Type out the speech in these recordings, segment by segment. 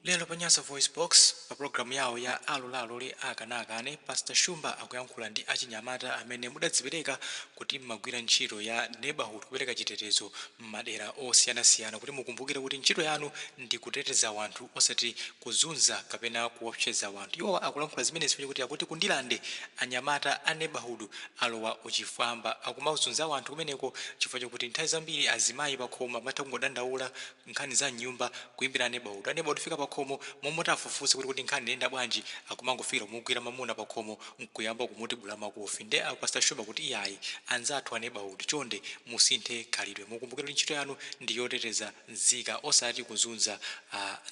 Lero pa Nyasa VoiceBox, pa programu yawo ya Alole Alole Akane Akane, Pastor Shumba akuyankhula ndi achinyamata amene mudadzipereka kuti mmagwira ntchito ya neighborhood kupereka chitetezo mmadera osiyanasiyana kuti mukumbukire kuti ntchito yanu ndi kuteteza wanthu osati kuzunza kapena kuopseza wanthu. Iwowa akulankhula zimenezi chifukwa chakuti akuti ku Ndirande anyamata a neighborhood alowa uchifwamba akumazunza wanthu kumeneko chifukwa chakuti nthawi zambiri azimayi pakhomo amatha kungodandaula nkhani za m'nyumba kuimbira a neighborhood. A neighborhood kufika pakhomo momwe atafufuze kuti nkhani inayenda bwanji akumangofikira kumugwira mamuna pakhomo nkuyamba kumutibula makofi. Nde a Pastor Shumba kuti iyayi anzathu a neighborhood chonde musinthe khalidwe mukumbukire kuti ntchito yanu ndi yoteteza nzika osati kuzunza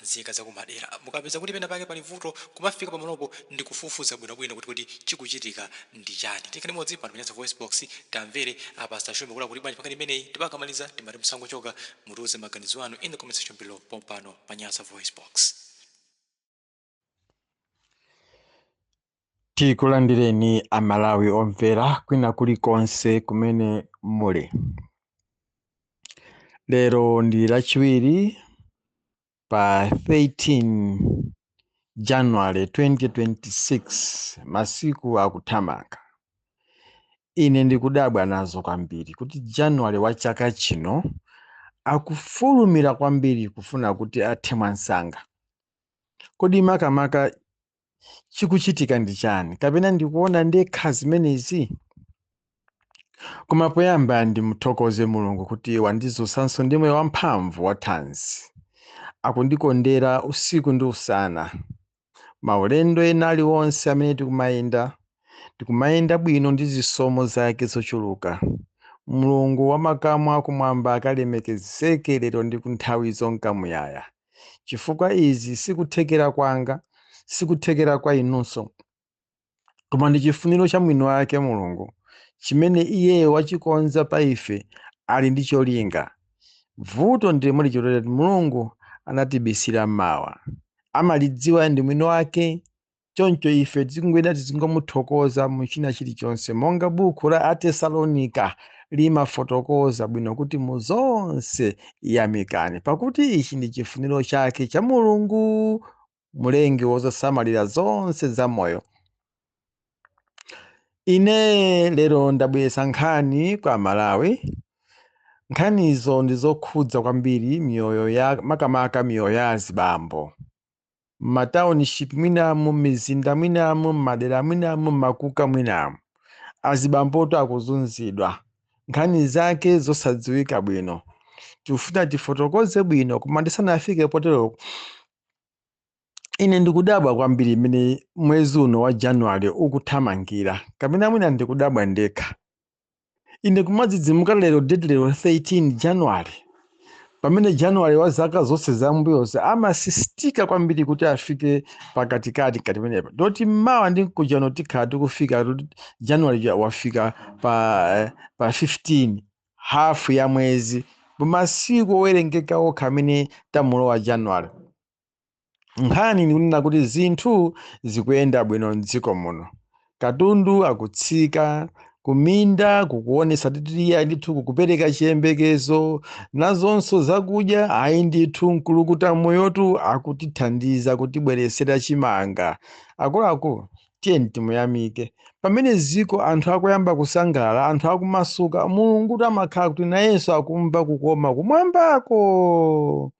nzika zakumadera. Mukapeza kuti pena pake pali vuto kumafika pamalopo ndikufufuza bwinobwino kuti kodi chikuchitika ndi chani. Tikhale limodzi pano pa Nyasa VoiceBox tamvere a Pastor Shumba kuti akuti bwanji pankhani imeneyi ndipo akamaliza timati musangochoka mutiuze maganizo anu in the comment section below pompano pa Nyasa VoiceBox. Tikulandireni Amalawi omvera kwina kulikonse kumene muli. Lero ndi Lachiwiri pa 13 January 2026, masiku akuthamanga. Ine ndikudabwa nazo kwambiri kuti January wa chaka chino akufulumira kwambiri kufuna kuti athe mwansanga. Kodi makamaka chikuchitika ndi chani? Kapena ndikuona ndekha zimenezi? Koma poyamba ndimuthokoze Mulungu kuti wandizutsanso ndi moyo wamphamvu wa thanzi. Akundikondera usiku ndi usana. Maulendo ena aliwonse amene tikumayenda, tikumayenda bwino ndi zisomo zake zochuluka. Mulungu wa makamu akumwamba akalemekezeke lero ndi kunthawi zonka muyaya. Chifukwa izi sikuthekera kwanga, sikuthekera kwa inunso, koma ndi chifuniro cha mwini wake Mulungu chimene iyeyo wachikonza pa ife, ali ndi cholinga. Vuto ndi lomwe lachotera Mulungu anatibisira mawa, amalidziwa ndi mwini wake. Choncho ife tizingoyenda tizingomuthokoza mu china chilichonse, monga buku la Atesalonika limafotokoza bwino kuti mu zonse yamikani, pakuti ichi ndi chifuniro chake cha Mulungu mulengi wosamalira zonse za moyo. Ine lero ndabweretsa nkhani kwa Malawi. Nkhanizo ndi zokhudza kwambiri miyoyo ya makamaka miyoyo ya azibambo m'matownship mwinamu, m'mizinda mwinamu, m'madera mwinamu, m'makuka mwinamu. Azibamboto akuzunzidwa, nkhani zake zosadziwika bwino. Tikufuna tifotokoze bwino, koma ndisanafike potero, ine ndikudabwa kwambiri mmene mwezi uno wa January ukuthamangira, kapena mwina ndikudabwa ndekha. Ine kumadzidzimuka lero date lero 13 January, pamene January wa zaka zonse zambuyozi amasistika kwambiri kuti afike pakatikati ngati pamenepa, ndoti mmawa ndi mkujano tikhala tikufika kuti January wafika pa 15, hafu ya mwezi, masiku owerengeka okha amene tamulowa January. Nkhani ndikunena kuti zinthu zikuyenda bwino mdziko muno, katundu akutsika, kuminda kukuonesa titiya ndithu kukupereka chiyembekezo, nazonso zakudya ayi ndithu mkulukuta moyotu akutithandiza kutibweresera chimanga. Akuluakulu, tiyeni timuyamike. Pamene ziko anthu akuyamba kusangalala, anthu akumasuka, Mulungu amakhala kuti nayenso akumva kukoma kumwambako.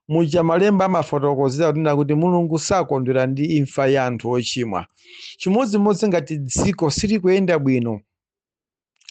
Muja malemba amafotokozera kunena kuti Mulungu sakondwera ndi imfa ya anthu ochimwa. Chimodzimodzi ngati dziko silikuyenda bwino,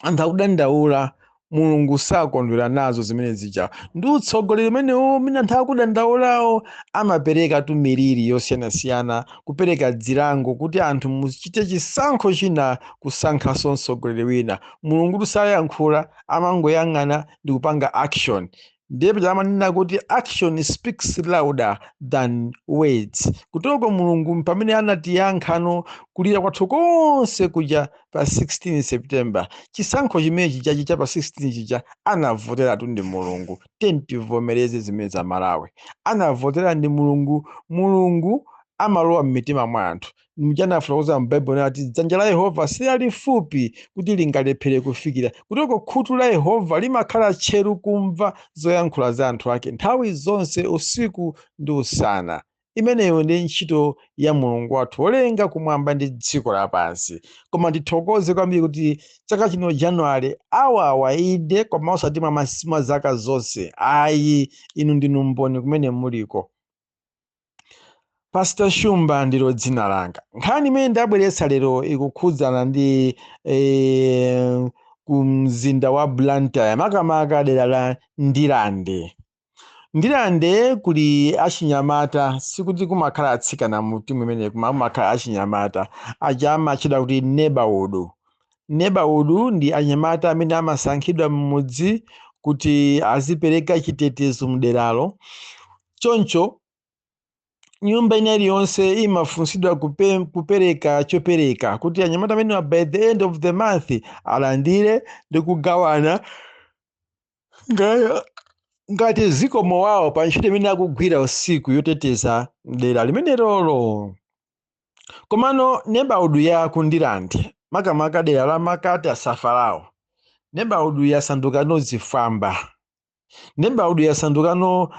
anthu akudandaula, Mulungu sakondwera nazo zimene zija. Ndi utsogoleri umenewo umene anthu akudandaulawo, amapereka tu miliri yosiyanasiyana, kupereka dzilango kuti anthu muchite chisankho china, kusankhanso mtsogoleri wina. Mulungu sayankhula, amangoyang'ana ndi kupanga action. Ndipo amanena kuti action speaks louder than words. Kutoko Mulungu pamene anatiyankhano kulira kwathu konse kuja pa 16 September, chisankho chimene chijachi cha pa 16 chija anavoteratu ndi Mulungu. Tivomereze zimene za Malawi, anavotera ndi Mulungu. Mulungu amalowa m'mitima mwa anthu. Mchanafotokoza m'Baibulo ati dzanja la Yehova silalifupi kuti lingalephere kufikira. Kutoko khutu la Yehova limakhala tcheru kumva zoyankhula za anthu ake nthawi zonse, usiku ndi usana. Imeneyo ndi ntchito ya Mulungu wathu wolenga kumwamba ndi dziko lapansi. Koma ndithokoze kwambiri kuti chaka chino January awawa inde, koma osati mwa zaka zonse ayi. Inu ndinu mboni kumene muliko. Pastor Shumba ndilo dzina langa. Nkhani imene ndabweretsa lero ikukhudzana ndi ku mzinda wa Blantyre, makamaka dera la Ndirande. Ndirande kuli achinyamata, sikuti kumakhala atsikana mu timu imeneyi, koma kumakhala achinyamata aja amatchedwa kuti neighborhood. Neighborhood ndi anyamata amene amasankhidwa m'mudzi kuti azipereka chitetezo mderalo. Choncho nyumba ina iliyonse imafunsidwa kupereka chopereka kuti anyamata amene by the end of the month alandire ndi kugawana ngati zikomo wawo pa ntchito imene akugwira usiku yoteteza dera limenelolo. Komano neighborhood ya ku Ndirande, makamaka dera la Makata Safalawo, neighborhood yasandukano zifwamba. Neighborhood yasandukano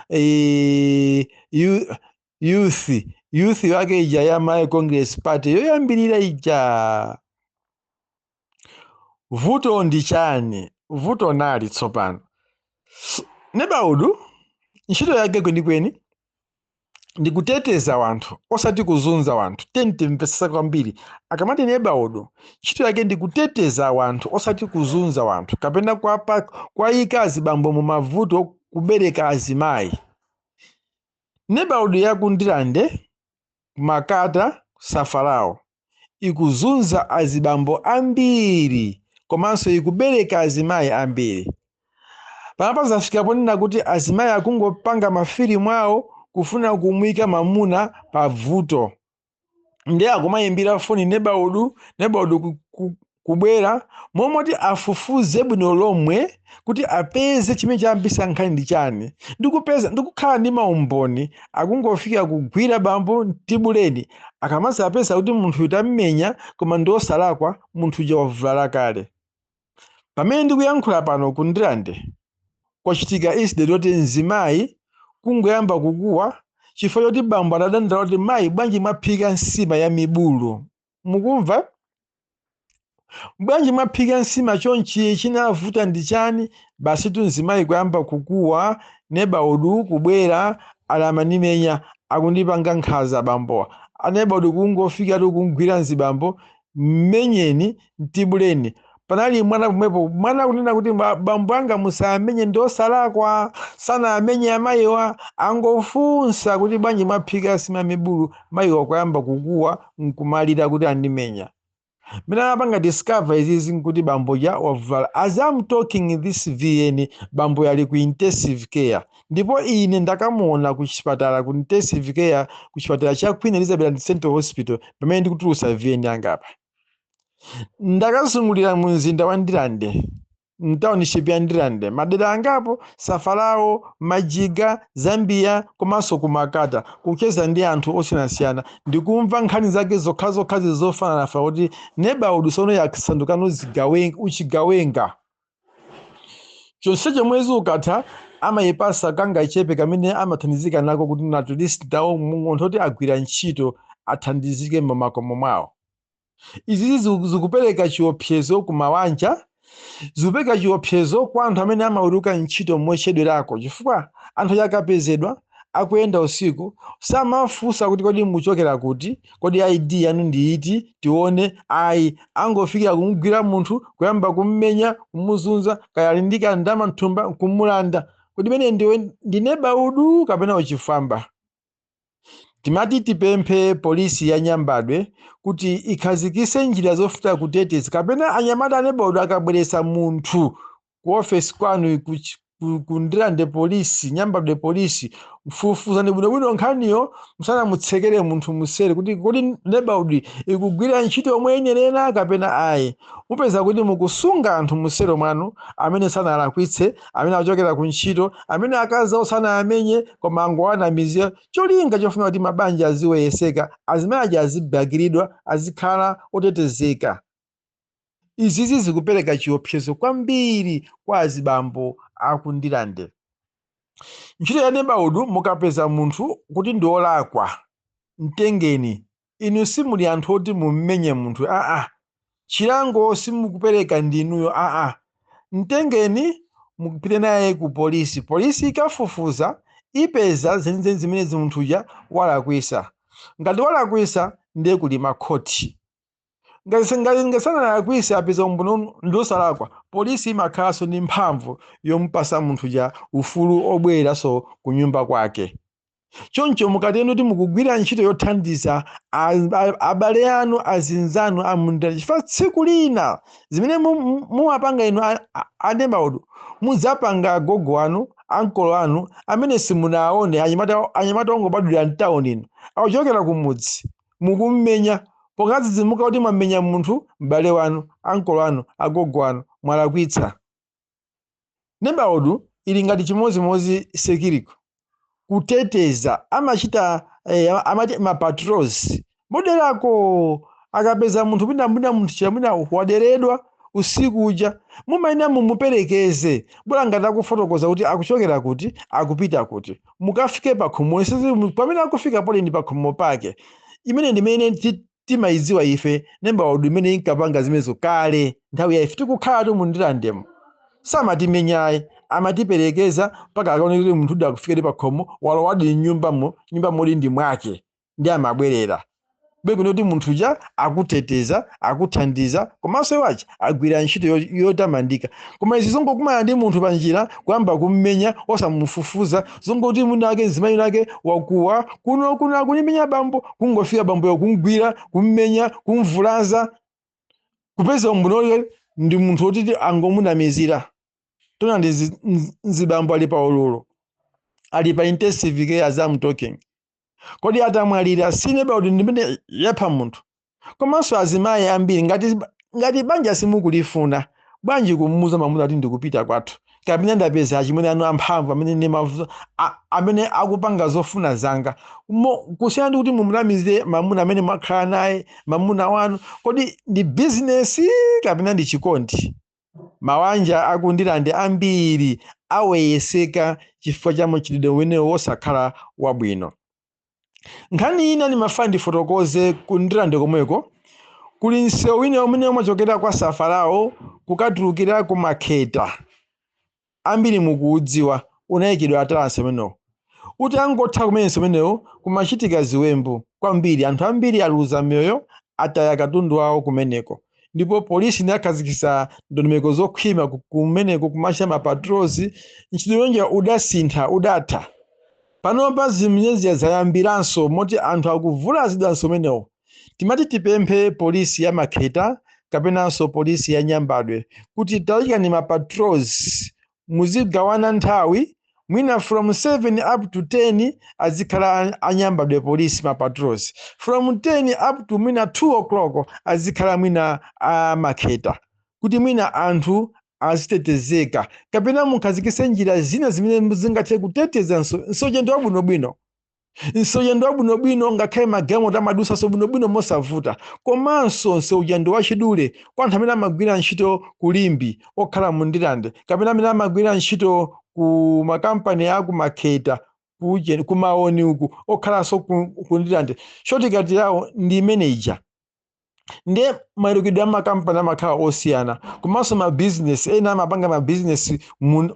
youth yake ija ya Malawi Congress Party yoyambirira ija. Vuto ndi chani? Vuto nali tsopano, neighborhood ntchito yake kwenikweni ndi kuteteza wanthu, osati kuzunza wanthu. Timvesesa kwambiri akamati neighborhood ntchito yake ndi kuteteza wanthu, osati kuzunza wanthu kapena kwayika azibambo mu mavuto, kubereka azimayi. Neighborhood ya ku Ndirande, Makata Safalawo, ikuzunza azibambo ambiri komanso ikubereka azimayi ambiri. Pamapa zafika ponena kuti azimayi akungopanga mafilimu awo kufuna kumuyika mamuna pa vuto, ndi akumayimbira foni neighborhood, neighborhood kubwera momoti afufuze bwino lomwe kuti apeze chimene chayambisa nkhani ndi chani, ndikupeza ndikukhala ndi maumboni. Akungofika kugwira bambo, mtibuleni. Akamasa apeza kuti munthu uyu tammenya koma ndi osalakwa, munthu uja wavulala kale. Pamene ndikuyankhula pano, ku Ndirande kwachitika incident yoti mzimayi kungoyamba kukuwa chifukwa choti bambo adadandaula kuti, "Mayi, bwanji mwaphika nsima ya mibulu? Mukumva? Bwanji mwaphika nsima chonchi? Chinavuta ndi chani?" Basi tu, mzimayi kuyamba kukuwa, neighborhood kubwera, alamanimenya, akundipanga nkhaza bambowa. Aneighborhood kungofika tu kungwira mzibambo, mmenyeni, mtibuleni. Panali mwana pomwepo. Mwana kunena kuti, "Bambo anga musamenye, ndi osalakwa, sanamenye amayiwa, angofunsa kuti bwanji mwaphika nsima mibulu." Mayiwa kuyamba kukuwa nkumalira kuti andimenya. Mene anapanga discover izizi nkuti bamboja wavala. As I'm talking this VN, bambo yali ku intensive care, ndipo ine ndakamuona ku chipatala, ku intensive care, ku chipatala cha Queen Elizabeth and Central Hospital. Pamene ndikutulusa VN yangapa, ndakazungulira mu mzinda wa Ndirande, mtownship ya Ndirande, madera angapo, Safalawo, Majiga, Zambia komanso kumakata, kucheza ndi anthu osiyanasiyana ndikumva nkhani zake zokhazokhazi zofanana fa kuti neighborhood sono yasandukano uchigawenga. Chonsecho mwezi ukatha amayipasa kangachepe kamene amathandizika nako kuti at least ndawo munthu oti agwira ntchito athandizike m'makomo mwawo. Izizi zikupereka chiopsezo ku mawanja, zikupereka chiopsezo kwa anthu amene amaweruka ntchito mochedwerako, chifukwa anthu akapezedwa akuyenda usiku samafunsa kuti, "Kodi muchokera kuti? Kodi ID yanu ndi iti? Tione." Ayi, angofikira kumugwira munthu, kuyamba kummenya, kumuzunza, kaya ali ndi kandama mthumba, kumulanda. Kodi mene ndiwe ndi neighborhood kapena uchifwamba? Timati tipemphe polisi ya Nyambadwe kuti ikhazikise njira zofuna kuteteza, kapena anyamata a neighborhood akabweresa munthu ku ofesi kwanu ku Ndirande Polisi, Nyambadwe Polisi, fufuzani bwinobwino nkhaniyo musanamutsekere munthu musere, kuti kodi neighborhood ikugwira ntchito yomwe iyenera kapena ayi. Mupeza kuti mukusunga anthu musero mwanu amene sanalakwitse, amene achokera ku ntchito, amene akazi awo sanamenye koma angowanamizira, cholinga chofuna kuti mabanja aziweyeseka, azimayi aja azibakiridwa, azikhala otetezeka. Izizi zikupereka chiopsezo kwambiri kwa azibambo aku Ndirande. Ntchito ya neighborhood, mukapeza munthu kuti ndi olakwa Mtengeni. Inu simuli anthu oti mummenye munthu, aa. Chilango simukupereka ndinuyo, aa. Mtengeni, mupite naye ku polisi. Polisi ikafufuza, ipeza zenizeni zimene munthu uja walakwisa. Ngati walakwisa, ndiye kuli makhoti. Ngati sanalakwise, apeza umboni ndiosalakwa, polisi imakhalanso ndi mphamvu yomupasa munthu uja ufulu obwereranso ku nyumba kwake. Choncho mukatero kuti mukugwira ntchito yothandiza abale anu, azinzanu amunda, chifukwa tsiku lina zimene mumapanga inu a neighborhood, mudzapanga agogo anu, ankolo anu amene simunaone, anyamata ongobadwira mtawuni ino, akuchokera kumudzi, mukummenya. Pokadzidzimuka kuti mwamenya munthu, m'bale wanu, ankolo anu, agogo anu, mwalakwitsa. Neighborhood ili ngati chimozimozi security, kuteteza. Amachita amati ma patrols moderako. Akapeza munthu mwina munthu chamwina waderedwa usiku uja, mumayenera mumuperekeze, bola ngati akufotokoza kuti akuchokera kuti, akupita kuti, mukafike pakhomo. Pamene akufika pole ndi pakhomo pake. Imene ndimene timayidziwa ife neighborhood imene inkapanga zimenezo kale. Nthawi ya ife tikukhala tu mundirandemo, samatimenyayi, amatiperekeza mpaka akaone kuti munthu uda akufikire pakhomo, walowadi mnyumbamo, nyumba moli ndi mwake, ndi amabwerera bwekuno kuti munthu uja akuteteza, akuthandiza, komanso iwacha agwira ntchito yotamandika. Koma izi zongokumana ndi munthu panjira, kuyamba kummenya osamufufuza, zongoti mwina ake mzimayi wake wakuwa, "Kuno, kuno akunimenya bambo," kungofika bamboyo, kumgwira, kummenya, kumvulaza, kupeza umboni ndi munthu wotiti angomunamizira. Tona ndi mzibambo ali pa ululu, ali pa intensive care as I'm talking. Kodi atamwalira, si neighborhood ndimene yapha munthu? Komanso azimayi ambiri, ngati banja simukulifuna, bwanji kumuuza mamuna kuti ndikupita kwathu, kapena ndapeza achimwene anu amphamvu amene amene akupanga zofuna zanga, kusiyana ndi kuti mumunamizire mamuna amene mwakhala naye, mamuna wanu? Kodi ndi bizinesi kapena ndi chikondi? Mawanja akundilande ambiri aweyeseka chifukwa cha mchitidwe umenewo wosakhala wabwino. Nkhani ina ndimafuna ndifotokoze, kundilande komweko kuli msewu wina umene umachokera kwa Safarao kukatulukira ku Makheta. Ambiri mukuudziwa, unayikidwa atalasi umenewo. Utangotha kumene umenewo, kumachitika ziwembu kwambiri, anthu ambiri aluza miyoyo, ataya katundu wawo kumeneko. Ndipo polisi inakhazikitsa ndondomeko zokhwima kumeneko, kumachita ma patrols. Mchitidwe yonja udasintha, udatha. Panopa zimenezi zayambiranso, moti anthu akuvulazidwanso umenewo. Timati tipemphe polisi ya Makheta kapenanso polisi ya Nyambadwe kuti tayikani ma patrols, muzigawana nthawi, mwina from 7 up to 10 azikhala anyambadwe polisi ma patrols, from 10 up to mwina 2 o'clock azikhala mwina a Makheta, kuti mwina anthu azitetezeka, kapena mukhazikitse njira zina zimene zingathe kuteteza. Msewu ndi wabwinobwino, msewu ndi wabwinobwino, ngakhale magalimoto amadusanso bwinobwino mosavuta. Komanso msewu ndi wachidule kwa anthu amene amagwira ntchito ku Limbe okhala mu Ndilande, kapena amene amagwira ntchito ku makampani aku Makheta, kumaoni uku, okhalanso ku Ndilande. Shortcut yawo ndi imene ija. Ndiye mayerukidwe a makampani amakhala osiyana, komanso mabizinesi ena amapanga mabizinesi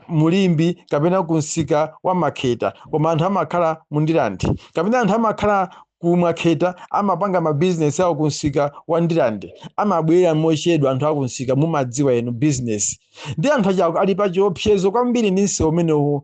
mulimbi kapena kumsika wa Makheta, koma anthu amakhala mu Ndilande, kapena anthu amakhala ku Makheta, amapanga mabizinesi awo kumsika wa Ndilande, amabwera mochedwa anthu akumsika. Mumadziwa inu bizinesi. Ndi anthu aja ali pa chiopsezo kwambiri ndi msewu umenewu.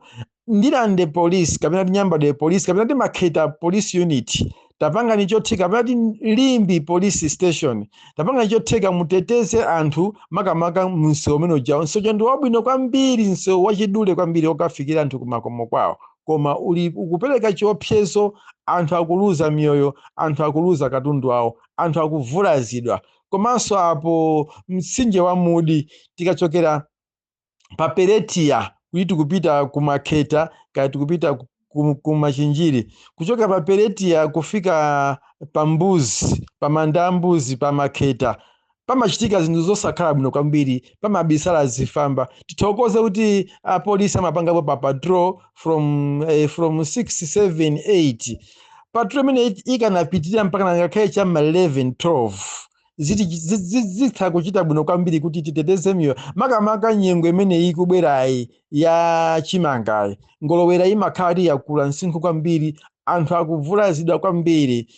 Ndilande Police kapena ti Nyambadwe Police kapena ti Makheta Police Unit, tapangani chotheka, kapena ti Limbe Police Station, tapangani chotheka, muteteze anthu, makamaka msewu umene ujawo. Msewu ndi wabwino kwambiri, msewu wachidule kwambiri okafikira anthu kumakomo kwawo, koma uli ukupereka chiopsezo. Anthu akuluza miyoyo, anthu akuluza katundu awo, anthu akuvulazidwa. Komanso apo mtsinje wa Mudi, tikachokera pa Peretia kuti tikupita ku Makheta kaya tikupita ku Machinjiri, kuchoka pa Peretia kufika pa Mbuzi, pa manda a Mbuzi pa Makheta, pamachitika zinthu zosakhala bwino kwambiri, pamabisala zifamba. Tithokoze kuti apolisi amapangapo pa patrol from 6, 7, 8. Patrol imene ikanapitirira mpaka ngakhale cha ma 11, 12, zitha kuchita bwino kwambiri kuti titeteze miyoyo, makamaka nyengo imene ikubwerayi ya chimangayi. Ngolowera imakhala yakula msinkhu kwambiri, anthu akuvulazidwa kwambiri.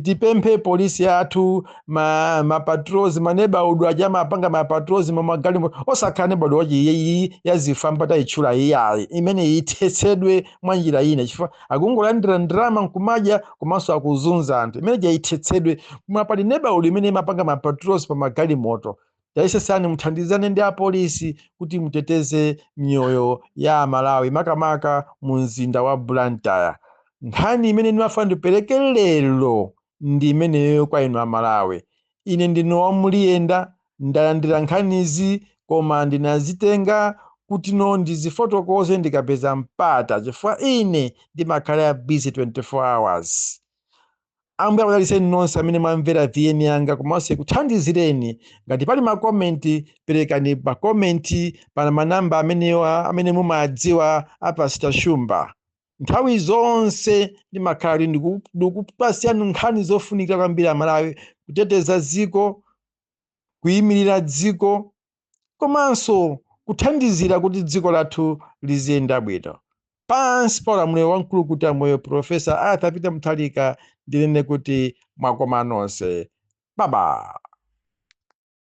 Tipemphe polisi yathu, ma patrols, ma neighborhood aja amapanga ma patrols mamagalimoto, osakhala neighborhood watch iyi yazifamba tayitchula iyayi, imene ithetsedwe mwa njira ina, chifukwa akungolandira ndalama nkumadya komanso akuzunza anthu. Imene ithetsedwe. Koma pali neighborhood imene imapanga ma patrols pa magalimoto. Tayesesani muthandizane ndi apolisi kuti muteteze miyoyo ya Amalawi, makamaka mu mzinda wa Blantyre. Nkhani imene ndimafuna ndipereke lero ndi imeneyo kwa inu Amalawi. Ine ndine wamuliyenda, ndalandira nkhanizi koma ndinazitenga kuti no ndizifotokoze ndikapeza mpata, chifukwa ine ndimakhala busy 24 hours. Ambuye akudalitseni nonse amene mwamvera VN yanga komanso kuthandizireni. Ngati pali ma comment, perekani ma comment pa manamba amenewa amene mumadziwa a Pastor Shumba. Nthawi zonse ndimakhala ndikupasiyani nkhani zofunikira kwambiri Amalawi, kuteteza dziko, kuyimirira dziko, komanso kuthandizira kuti dziko lathu liziyenda bwino pansi pa ulamuliro wamkulu kuti amoyo Professor Arthur Peter Mutharika. Ndinene kuti mwakoma nonse, baba.